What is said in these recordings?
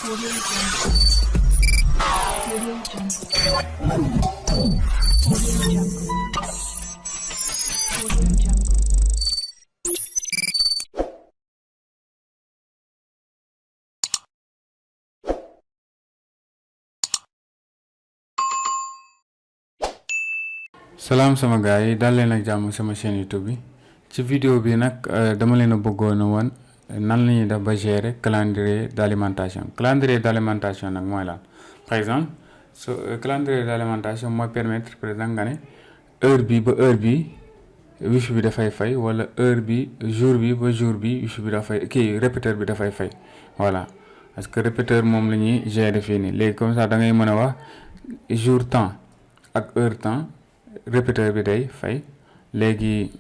Audio Jungle. Audio Jungle. Audio Jungle. Audio Jungle. Salam sama gars yi dal leen ak jàmm sama chaîne YouTube bi ci vidéo bi nag dama leen a bëggoon a woon nan la ñuy def ba gérer calendrier d'alimentation nag mooy lan par exemple calendrier d'alimentation mooy permettre par exemple nga ne heure bi ba heure bi wifi bi dafay fay wala heure bi jour bi ba jour bi wifi bi dafay répéteur bi dafay fay voilà parce que répéteur moom la ñuy gérer fii nii léegi comme ça da ngay mën a wax jour temps ak heure temps répéteur bi day fay léegi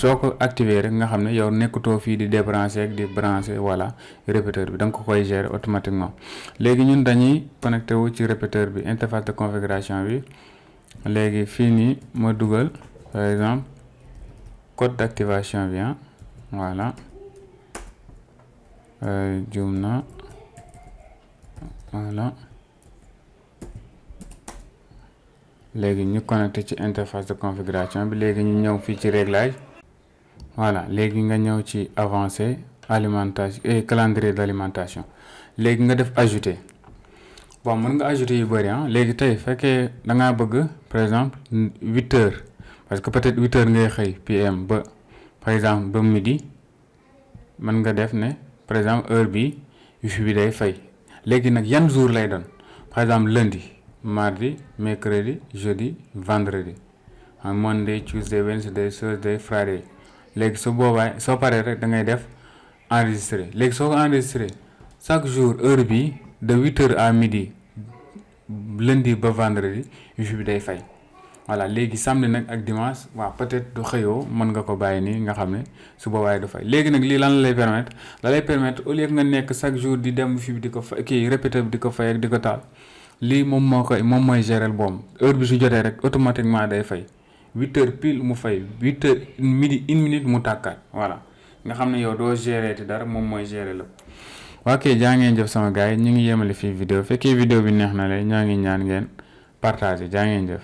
soo ko activer rek nga xam ne yow nekkutoo fii di débrancher ak di brancher voilà répéteur bi da nga ko koy gérer automatiquement léegi ñun dañuy connecté wu ci répéteur bi interface de configuration bi léegi fii nii ma dugal par exemple code d'activation bi voilà juum na voilà léegi ñu connecté ci interface de configuration bi léegi ñu ñëw fii ci réglage voilà léegi nga ñëw ci avancé alimentation et calendrier d'alimentation léegi nga def ajouter bon mën nga ajouter yu bëri léegi tey fekkee da ngaa bëgg par exemple 8 heures parce que peut-être 8 heures ngay xëy PM ba par exemple ba midi mën nga def ne par exemple heure bi wifi bi day fay léegi nag yan jour lay doon par exemple lundi mardi mercredi jeudi vendredi Monday Tuesday Wednesday Thursday Friday léegi su boobaa soo paree rek da ngay def enregistrer léegi soo ko enregistrer chaque jour heure bi de 8 heures à midi lundi ba vendredi wifi bi day fay voilà léegi samedi nag ak dimanche waaw peut-être du xëyoo mën nga ko bàyyi nii nga xam ne su boobaa du fay léegi nag lii lan la lay permettre au lieu nga nekk chaque jour di dem wifi bi di ko fay répéteur bi di ko fay ak di ko taal lii moom mooy gérer boom heure bi su jotee rek automatiquement day fay 8 heures pile mu fay 8 heures midi 1 minute mu tàkkaat voilà nga xam ne yow doo gérer te dara moom mooy gérer la. waa kay jaa ngeen jëf sama gars yi ñu ngi yemale fii vidéo fekkee vidéo bi neex na leen ñaa ngi ñaan ngeen partager jaa ngeen jëf.